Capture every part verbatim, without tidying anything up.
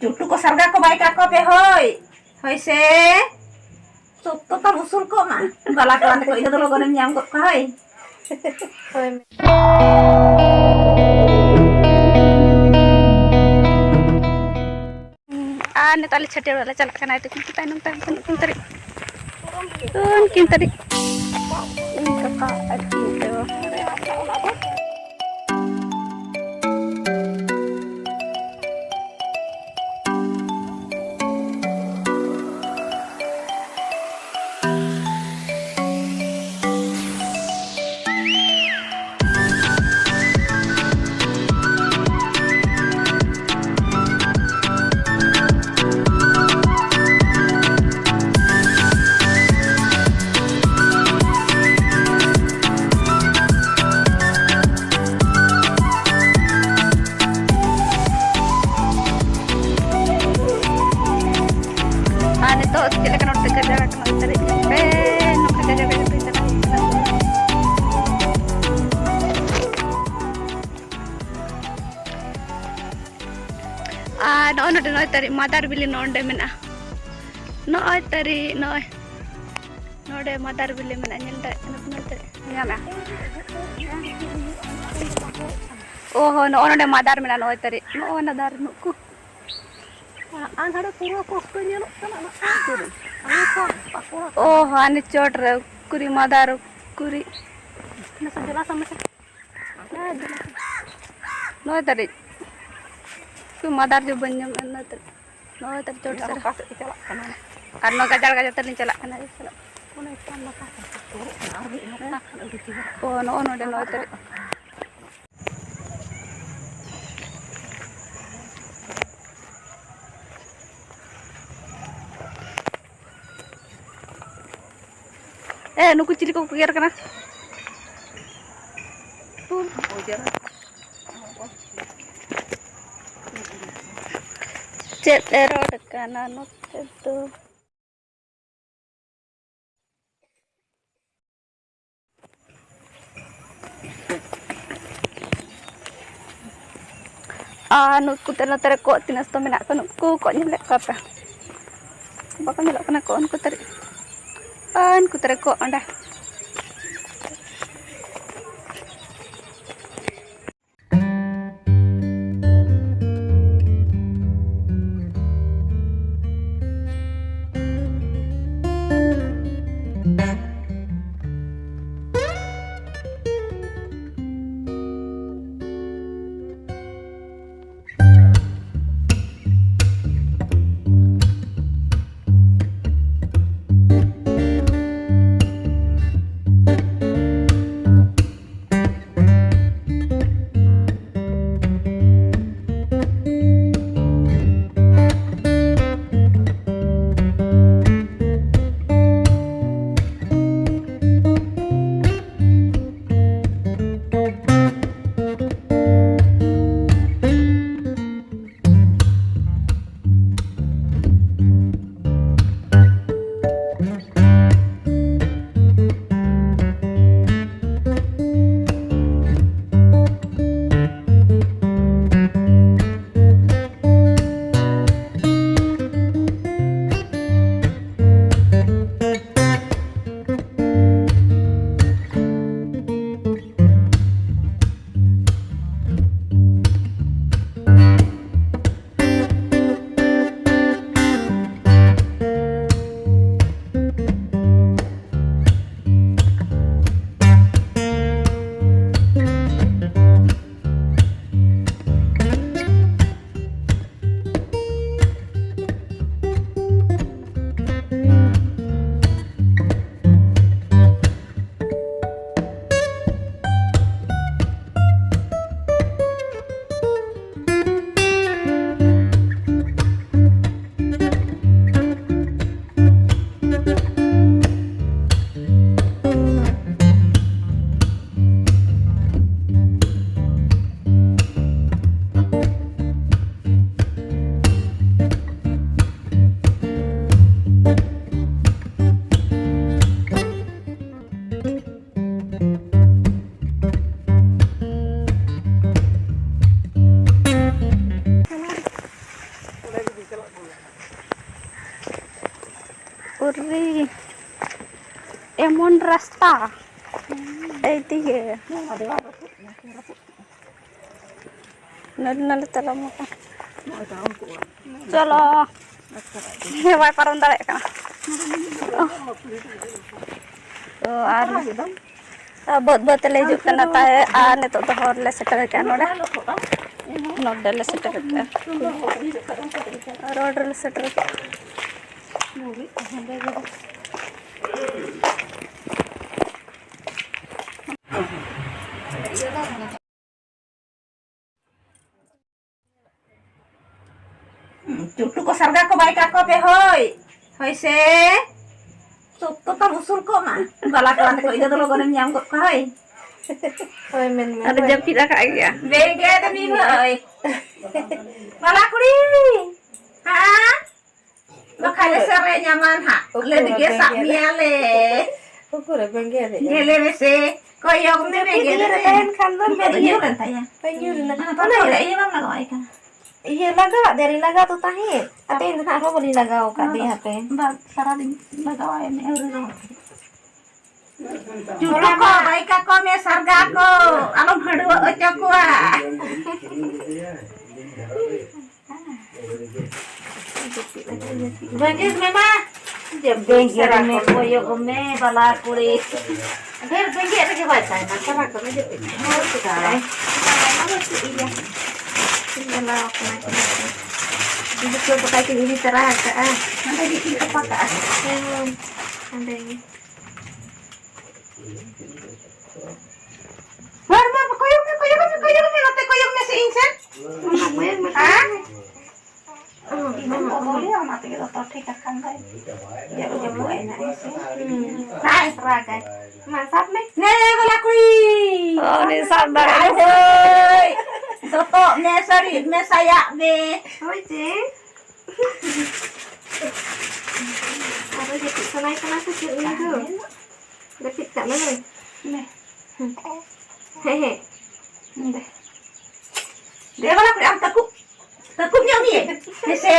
ᱪᱩᱴᱩ ᱠᱚ ᱥᱟᱨᱜᱟ ᱠᱚ ᱵᱟᱭ ᱠᱟᱠᱚ ᱯᱮ ᱦᱳᱭ᱾ ᱦᱳᱭ ᱥᱮ᱾ ᱥᱚᱠᱛᱚ ᱛᱟᱢ ᱩᱥᱩᱞ ᱠᱚᱜ ᱢᱟ᱾ ᱵᱟᱞᱟ ᱠᱚᱲᱟ ᱛᱟᱠᱚ ᱤᱱᱟᱹ ᱫᱚ ᱞᱚᱜᱚᱱᱮᱢ ᱧᱟᱢ ᱜᱚᱫ ᱠᱚᱣᱟ ᱦᱳᱭ᱾ ᱦᱳᱭ᱾ ᱟᱨ ᱱᱤᱛᱚᱜ ᱟᱞᱮ ᱪᱷᱟᱹᱴᱭᱟᱹᱨ ᱚᱲᱟᱜ ᱞᱮ ᱪᱟᱞᱟᱜ ᱠᱟᱱᱟ, ᱛᱟᱭᱱᱚᱢ ᱛᱟᱭᱱᱚᱢ ᱛᱮ ᱩᱱᱠᱤᱱ ᱛᱟᱹᱨᱤᱡ, ᱩᱱᱠᱤᱱ ᱛᱟᱹᱨᱤᱡ᱾ ᱤᱧ ᱠᱟᱠᱟ ᱟᱨ ᱤᱧ ᱟᱭᱳ᱾ ᱟᱨ ᱱᱤᱛᱚᱜ ᱪᱮᱫ ᱞᱮᱠᱟ ᱱᱚᱛᱮ ᱜᱟᱡᱟᱲ ᱟᱠᱟᱱᱟ, ᱚᱱᱛᱮ ᱨᱮ ᱧᱮᱞ ᱯᱮ, ᱱᱚᱝᱠᱟ ᱜᱟᱡᱟᱲ ᱜᱟᱡᱟᱲ ᱛᱮ ᱪᱟᱞᱟᱜ ᱦᱩᱭᱩᱜ ᱠᱟᱱᱟ᱾ ᱟᱨ ᱱᱚᱜᱼᱚᱭ ᱱᱚᱰᱮ, ᱱᱚᱜᱼᱚᱭ ᱛᱟᱹᱨᱤ ᱢᱟᱫᱟᱨ ᱵᱤᱞᱤ ᱱᱚᱰᱮ ᱢᱮᱱᱟᱜᱼᱟ᱾ ᱱᱚᱜᱼᱚᱭ ᱛᱟᱹᱨᱤ, ᱱᱚᱜᱼᱚᱭ ᱱᱚᱰᱮ ᱢᱟᱫᱟᱨ ᱵᱤᱞᱤ ᱢᱮᱱᱟᱜᱼᱟ, ᱧᱮᱞ ᱫᱟᱲᱮᱭᱟᱜ ᱠᱟᱱᱟ ᱯᱮ ᱱᱚᱛᱮ ᱨᱮ᱾ ᱧᱟᱢᱟ᱾ ᱚ ᱦᱚᱸ, ᱱᱚᱜᱼᱚ ᱱᱚᱰᱮ ᱢᱟᱫᱟᱨ ᱢᱮᱱᱟᱜᱼᱟ, ᱱᱚᱜᱼᱚᱭ ᱛᱟᱹᱨᱤ, ᱱᱚᱜᱼᱚ ᱱᱟ ᱫᱟᱨᱮ ᱱᱩᱠᱩ᱾ ᱟᱨ ᱦᱟᱸᱰᱮ ᱯᱩᱨᱟᱹ ᱯᱩᱥᱴᱟᱹ ᱧᱮᱞᱚᱜ ᱠᱟᱱᱟ, ᱚᱱᱟ ᱟᱹᱛᱩ ᱨᱮ᱾ ᱚᱱᱟ ᱠᱚ ᱵᱟᱸᱠᱩᱲᱟ᱾ ᱚ ᱦᱚᱸ, ᱦᱟᱱᱮ ᱪᱚᱴ ᱨᱮ ᱩᱠᱩᱨᱤ ᱢᱟᱫᱟᱨ ᱩᱠᱩᱨᱤ᱾ ᱱᱟᱥᱮ ᱫᱮᱞᱟ ᱥᱟᱢᱱᱟ ᱥᱮ᱾ ᱱᱚᱜᱼᱚᱭ ᱛᱟᱹᱨᱤ᱾ ᱩᱠᱩᱨᱤ ᱢᱟᱫᱟᱨ ᱡᱚ ᱵᱟᱹᱧ ᱧᱟᱢᱮᱫ, ᱱᱚᱜᱼᱚᱭ ᱛᱟᱹᱨᱤ᱾ ᱱᱚᱜᱼᱚᱭ ᱛᱟᱹᱨᱤ ᱪᱚᱴ ᱤᱧ ᱥᱮᱫ ᱨᱮ᱾ ᱚᱠᱟ ᱥᱮᱫ ᱯᱮ ᱪᱟᱞᱟᱜ ᱠᱟᱱᱟ? ᱟᱨ ᱱᱚᱣᱟ ᱜᱟᱡᱟᱲ ᱜᱟᱡᱟᱲ ᱛᱮᱞᱤᱧ ᱪᱟᱞᱟᱜ ᱠᱟᱱᱟ᱾ ᱚᱱᱮ ᱪᱟᱞᱟᱜ ᱠᱟᱱᱟ᱾ ᱚ, ᱱᱚᱜᱼᱚ ᱱᱚᱰᱮ, ᱱᱚᱜᱼᱚᱭ ᱛᱟᱹᱨᱤ᱾ ᱮ, ᱱᱩᱠᱩ ᱪᱤᱞᱤ ᱠᱚᱠᱚ ᱜᱮᱜᱮᱨ ᱠᱟᱱᱟ? ᱪᱮᱫ ᱮ ᱨᱚᱲ ᱠᱟᱱᱟ ᱱᱚᱛᱮ ᱫᱚ? ᱟᱨ ᱱᱩᱠᱩ ᱛᱮ ᱱᱚᱛᱮ ᱨᱮ ᱠᱚᱸᱜ ᱛᱤᱱᱟᱹᱜ ᱥᱛᱚ ᱢᱮᱱᱟᱜ ᱠᱚᱣᱟ, ᱱᱩᱠᱩ ᱠᱚᱸᱜ ᱧᱮᱞᱮᱫ ᱠᱚᱣᱟ ᱯᱮ? ᱵᱟᱠᱚ ᱧᱮᱞᱚᱜ ᱠᱟᱱᱟ ᱠᱚᱸᱜ ᱩᱱᱠᱩ ᱛᱟᱹᱨᱤ? ᱟᱨ ᱩᱱᱠᱩ ᱛᱟᱹᱨᱤ ᱠᱚᱸᱜ ᱚᱸᱰᱮ᱾ ᱩᱨᱤ, ᱮᱢᱚᱱ ᱨᱟᱥᱛᱟ, ᱮᱭ ᱫᱤᱭᱮ᱾ ᱱᱟᱹᱞ ᱱᱟᱹᱞ ᱛᱟᱞᱟᱢ ᱟᱠᱟᱱ᱾ ᱪᱚᱞᱚ᱾ ᱦᱮᱸ, ᱵᱟᱭ ᱯᱟᱨᱚᱢ ᱫᱟᱲᱮᱭᱟᱜ ᱠᱟᱱᱟ᱾ ᱛᱚ, ᱟᱨ ᱵᱟᱹᱫᱽ ᱵᱟᱹᱫᱽ ᱛᱮᱞᱮ ᱦᱤᱡᱩᱜ ᱠᱟᱱᱟ ᱛᱟᱭ, ᱟᱨ ᱱᱤᱛᱚᱜ ᱫᱚ ᱦᱚᱨ ᱞᱮ ᱥᱮᱴᱮᱨ ᱠᱟᱜᱼᱟ ᱱᱚᱰᱮ᱾ ᱱᱚᱰᱮ ᱞᱮ ᱥᱮᱴᱮᱨ ᱠᱟᱜᱼᱟ᱾ ᱨᱳᱰ ᱨᱮᱞᱮ ᱥᱮᱴᱮᱨ ᱠᱟᱜᱼᱟ᱾ ᱪᱩᱴᱩ ᱠᱚ ᱥᱟᱨᱜᱟ ᱠᱚ ᱵᱟᱭ ᱠᱟᱠᱚ ᱯᱮ ᱦᱳᱭ᱾ ᱦᱳᱭ ᱥᱮ᱾ ᱥᱚᱠᱛᱚ ᱛᱟᱢ ᱩᱥᱩᱞ ᱠᱚᱜ ᱢᱟ᱾ ᱵᱟᱞᱟ ᱠᱚᱲᱟ ᱛᱟᱠᱚ ᱤᱫᱟᱹ ᱫᱚ ᱞᱚᱜᱚᱱᱮᱢ ᱧᱟᱢ ᱜᱚᱫ ᱠᱚᱣᱟ ᱦᱳᱭ᱾ ᱦᱳᱭ, ᱢᱮᱱ ᱢᱮ᱾ ᱟᱫᱚ ᱡᱟᱹᱯᱤᱫ ᱟᱠᱟᱫ ᱜᱮᱭᱟ᱾ ᱵᱮᱸᱜᱮᱫ ᱢᱮ ᱦᱳᱭ᱾ ᱵᱟᱞᱟ ᱠᱩᱲᱤ᱾ ᱦᱮᱸ? ᱵᱟᱠᱷᱟᱡ ᱞᱮ ᱥᱮᱨᱮᱧᱟ ᱢᱟ ᱱᱟᱦᱟᱜ᱾ ᱞᱮ ᱩᱠᱩᱨᱮ ᱫᱤᱜᱮ ᱥᱟᱵ ᱵᱮᱸᱜᱮᱫ? ᱢᱮᱭᱟ ᱞᱮ᱾ ᱩᱠᱩᱨᱮ ᱵᱮᱸᱜᱮᱫ ᱮᱫ? ᱧᱮᱞᱮ ᱢᱮᱥᱮ᱾ ᱠᱚᱭᱚᱜ ᱢᱮ ᱡᱟᱹᱯᱤᱫ ᱵᱮᱸᱜᱮᱫ ᱤᱭᱟᱹ ᱨᱮ ᱨᱮ᱾ ᱛᱟᱦᱮᱱ ᱠᱷᱟᱱ ᱫᱚ ᱢᱮᱫ ᱤᱭᱟᱹ ᱤᱭᱟᱹ ᱨᱮ ᱛᱟᱭᱟ᱾ ᱦᱳᱭ, ᱧᱩᱨ ᱮᱱᱟ᱾ ᱚᱱᱟ ᱚᱱᱟ ᱯᱟᱛᱟ ᱨᱮ ᱤᱭᱟᱹ ᱵᱟᱢ ᱞᱟᱜᱟᱣᱟᱭ ᱠᱟᱱᱟ᱾ ᱤᱭᱟᱹ ᱞᱟᱜᱟᱣᱟᱜ ᱫᱮᱭᱟᱞᱤᱧ, ᱞᱟᱜᱟᱣ ᱫᱚ ᱛᱟᱦᱮᱸᱫ᱾ ᱟᱫᱚ ᱤᱧ ᱫᱚ ᱱᱟᱦᱟᱜ ᱟᱨᱦᱚᱸ ᱵᱟᱹᱞᱤᱧ ᱞᱟᱜᱟᱣ ᱟᱠᱟᱫ ᱚᱱᱟ ᱫᱚ ᱫᱮᱭᱟ ᱦᱟᱯᱮ᱾ ᱵᱟᱝ, ᱥᱟᱨᱟᱫᱤᱱ ᱞᱟᱜᱟᱣᱟᱭ ᱢᱮ, ᱟᱹᱣᱨᱤ ᱨᱚᱦᱚᱲ᱾ ᱪᱩᱴᱩ ᱠᱚ, ᱵᱟᱭᱠᱟ ᱠᱚ ᱢᱮ, ᱥᱟᱨᱜᱟ ᱠᱚ, ᱟᱞᱚᱢ ᱦᱟᱹᱰᱩᱣᱟᱹᱜ ᱦᱚᱪᱚ ᱠᱚᱣᱟ᱾ ᱵᱮᱸᱜᱮᱫ ᱢᱮ ᱢᱟ᱾ ᱵᱮᱸᱜᱮᱫ ᱢᱮ, ᱠᱚᱭᱚᱜ ᱢᱮ, ᱵᱟᱞᱟ ᱠᱩᱲᱤ᱾ ᱰᱷᱮᱨ ᱵᱮᱸᱜᱮᱫ ᱨᱮᱜᱮ ᱵᱟᱭ ᱛᱟᱦᱮᱱᱟ, ᱥᱟᱨᱟ ᱠᱚᱫᱚ ᱡᱟᱹᱯᱤᱫ᱾ ᱦᱳᱭ, ᱪᱮᱫᱟᱜ? ᱪᱟᱞᱟᱣ ᱠᱟᱱᱟ ᱠᱤᱱ᱾ ᱡᱩᱛᱟᱹ ᱠᱚ ᱛᱟᱭ ᱠᱤᱱ ᱤᱫᱤ ᱛᱚᱨᱟ ᱟᱠᱟᱜᱼᱟ᱾ ᱦᱟᱸᱰᱮ ᱜᱮ ᱠᱤᱱ ᱛᱚᱯᱟ ᱠᱟᱜᱼᱟ᱾ ᱦᱮᱸ, ᱦᱟᱸᱰᱮ ᱜᱮ᱾ ᱦᱚᱲ ᱢᱟ ᱠᱚᱭᱚᱜ ᱢᱮ, ᱠᱚᱭᱚᱜ ᱢᱮ, ᱠᱚᱭᱚᱜ ᱢᱮ, ᱱᱚᱛᱮ ᱠᱚᱭᱚᱜ ᱢᱮ ᱥᱮ ᱤᱧ ᱥᱮᱫ᱾ ᱦᱮᱸ? ᱤᱧ ᱫᱚ ᱵᱚᱞᱮ ᱚᱱᱟ ᱛᱮᱜᱮ ᱫᱚᱛᱚ ᱴᱷᱤᱠ ᱟᱠᱟᱱ ᱫᱚᱭ᱾ ᱡᱟᱹᱯᱩᱫ ᱡᱟᱹᱯᱩᱫ ᱟᱭ ᱱᱟᱭ ᱥᱮ᱾ ᱦᱩᱸ᱾ ᱱᱟᱭ ᱨᱟᱜᱟᱭ᱾ ᱢᱟ ᱥᱟᱵ ᱢᱮ᱾ ᱱᱮ ᱵᱟᱞᱟ ᱠᱩᱲᱤ᱾ ᱚ, ᱩᱱᱤ ᱥᱟᱵ ᱫᱟᱲᱮᱭᱟᱜ ᱟᱭ᱾ ᱫᱚᱛᱚᱜ ᱢᱮ, ᱥᱟᱹᱲᱤ ᱢᱮ, ᱥᱟᱭᱟᱜ ᱢᱮ᱾ ᱦᱳᱭ ᱪᱮ᱾ ᱟᱫᱚ ᱡᱟᱹᱯᱤᱫ ᱥᱟᱱᱟᱭ ᱠᱟᱱᱟ ᱥᱮ ᱪᱮᱫ ᱩᱱᱤ ᱫᱚ? ᱡᱟᱹᱯᱤᱫ ᱠᱟᱜ ᱢᱮ ᱢᱟᱹᱭ᱾ ᱦᱮᱸ, ᱦᱮᱸ᱾ ᱫᱮ ᱵᱟᱞᱟ ᱠᱩᱲᱤ, ᱟᱢ ᱛᱟᱹᱠᱩᱵ᱾ ᱛᱟᱹᱠᱩᱵ ᱧᱚᱜ ᱜᱮ᱾ ᱦᱮᱸᱥᱮ?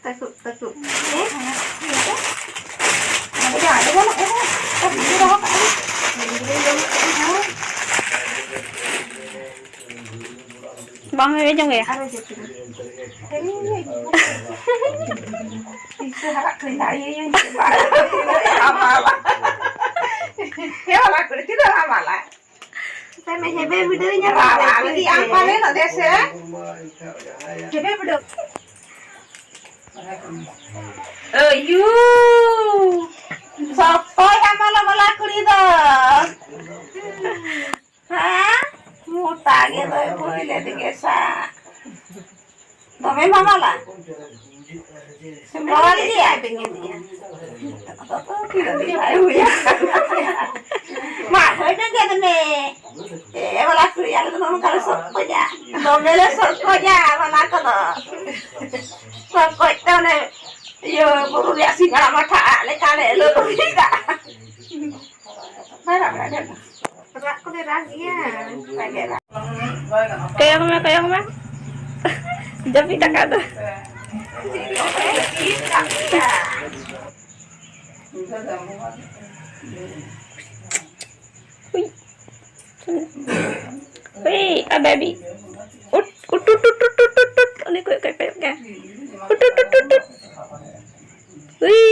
ᱛᱟᱹᱠᱩᱵ, ᱛᱟᱹᱠᱩᱵ᱾ ᱦᱮᱸ? ᱟᱫᱚ ᱟᱫᱚ ᱵᱟᱹᱱᱩᱜ ᱨᱮᱦᱚᱸ, ᱛᱟᱹᱠᱩᱵ ᱜᱮ ᱫᱚᱦᱚ ᱠᱟᱜ ᱢᱮ᱾ ᱵᱟᱝ ᱦᱩᱭᱩᱜ ᱡᱚᱝ ᱜᱮᱭᱟ᱾ ᱟᱨᱚ ᱡᱩᱛ ᱢᱮ᱾ ᱛᱤᱥᱮ ᱦᱟᱨᱟᱜ ᱠᱟᱹᱧ ᱫᱟᱲᱮᱭᱟᱹᱧ ᱪᱮ ᱵᱟᱝ? ᱦᱟᱢᱟᱞᱟ᱾ ᱦᱮᱸ, ᱵᱟᱞᱟ ᱠᱩᱲᱤ, ᱛᱤᱱᱟᱹᱜ ᱦᱟᱢᱟᱞᱟ? ᱛᱟᱭᱢᱮ ᱦᱮᱵᱮ ᱵᱤᱰᱟᱹᱣ ᱧᱟᱢ ᱵᱟᱵᱟ, ᱠᱟᱛᱮ ᱞᱟᱹᱜᱤᱫ ᱟᱢ ᱯᱟᱞᱮ ᱱᱚᱰᱮ ᱥᱮ? ᱦᱮᱵᱮ ᱵᱤᱰᱟᱹᱣ᱾ ᱟᱭᱩ! ᱥᱚᱠᱚᱡ ᱟᱢᱟᱞᱟ ᱵᱟᱞᱟ ᱠᱩᱲᱤ ᱫᱚ᱾ ᱦᱮᱸ? ᱢᱚᱴᱟ ᱜᱮ ᱫᱚᱭ ᱵᱩᱡᱽ ᱞᱮᱫ ᱜᱮ ᱥᱟ᱾ ᱫᱚᱢᱮ ᱦᱟᱢᱟᱞᱟ᱾ ᱥᱮᱢ ᱨᱚᱦᱚᱲ ᱤᱫᱤᱭᱟ? ᱢᱟ, ᱦᱳᱭ ᱢᱮ, ᱜᱮᱫ ᱢᱮ᱾ ᱮ, ᱵᱟᱞᱟ ᱠᱩᱲᱤ, ᱟᱞᱮ ᱫᱚ ᱱᱚᱝᱠᱟ ᱞᱮ ᱥᱚᱠᱚᱡᱟ᱾ ᱫᱚᱢᱮ ᱞᱮ ᱥᱚᱠᱚᱡᱟ, ᱵᱟᱞᱟ ᱠᱚᱫᱚ᱾ ᱥᱚᱠᱚᱡ ᱛᱮ ᱚᱱᱮ, ᱤᱭᱟᱹ, ᱵᱩᱨᱩ ᱨᱮᱭᱟᱜ ᱥᱤᱸᱜᱟᱲᱟ ᱢᱟᱴᱷᱟ ᱟᱜ ᱞᱮᱠᱟ ᱞᱮ ᱞᱟᱹᱵᱤᱫᱟ᱾ ᱵᱟᱭ ᱨᱟᱜ ᱵᱟᱲᱟᱭ ᱫᱟ᱾ ᱨᱟᱜ ᱠᱚᱫᱚᱭ ᱨᱟᱜ ᱜᱮᱭᱟ᱾ ᱵᱟᱭ ᱨᱟᱜ᱾ ᱠᱚᱭᱚᱜ ᱢᱮ, ᱠᱚᱭᱚᱜ ᱢᱮ᱾ ᱡᱟᱹᱯᱤᱫ ᱟᱠᱟᱫ ᱫᱚ᱾ ᱦᱩᱭ᱾ ᱦᱩᱭ, a baby. ᱩᱴ, ᱩᱴ, ᱩᱴ, ᱩᱴ᱾ ᱩᱱᱤ ᱠᱚᱭᱚᱜ ᱠᱟᱭ, ᱠᱚᱭᱚᱜ ᱠᱟᱭ᱾ ᱩᱴ, ᱩᱴ, ᱩᱴ, ᱩᱴ, ᱩᱴ᱾ ᱦᱩᱭ᱾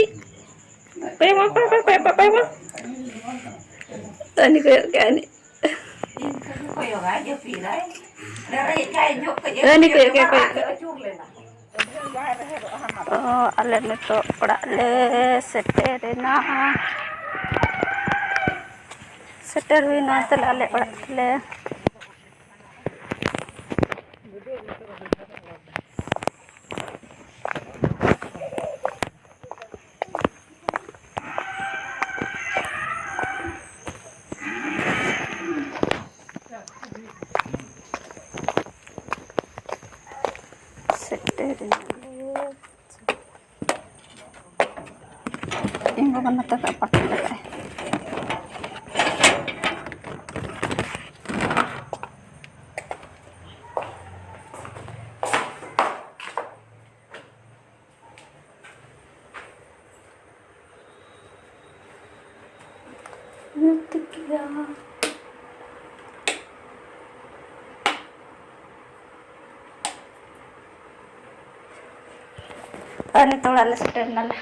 ᱠᱚᱭᱚᱜ ᱢᱟ, ᱠᱚᱭᱚᱜ, ᱠᱚᱭᱚᱜ, ᱠᱚᱭᱚᱜ, ᱠᱚᱭᱚᱜ ᱢᱟ᱾ ᱩᱱᱤ ᱠᱚᱭᱚᱜ ᱠᱟᱭ, ᱩᱱᱤ᱾ ᱤᱧ ᱠᱚᱭᱚᱜᱟ, ᱡᱟᱹᱯᱤᱫᱟᱭ᱾ ᱨᱮᱸᱜᱮᱡ ᱠᱟᱭ ᱧᱚᱜ ᱠᱟᱭ, ᱩᱱᱤ ᱠᱚᱭᱚᱜ ᱠᱟᱭ, ᱠᱚᱭᱚᱜ ᱠᱟᱭ᱾ ᱟᱹᱪᱩᱨ ᱞᱮᱱᱟ᱾ ᱚ, ᱟᱞᱮ ᱱᱤᱛᱚᱜ ᱚᱲᱟᱜ ᱞᱮ ᱥᱮᱴᱮᱨᱮᱱᱟ᱾ ᱥᱮᱴᱮᱨ ᱦᱩᱭᱱᱟ ᱛᱟᱞᱮ ᱟᱞᱮ ᱚᱲᱟᱜ ᱛᱮᱞᱮ᱾ ᱥᱮᱴᱮᱨᱮᱱᱟᱞᱮ᱾ ᱤᱧ ᱵᱟᱵᱟ ᱱᱚᱛᱮ ᱠᱷᱚᱱ ᱯᱟᱴᱤ ᱞᱟᱜᱟᱜᱼᱟᱭ᱾ ᱛᱤᱠᱤᱭᱟ᱾ ᱟᱨ ᱱᱤᱛᱚᱜ ᱚᱲᱟᱜ ᱞᱮ ᱥᱮᱴᱮᱨ ᱮᱱᱟᱞᱮ᱾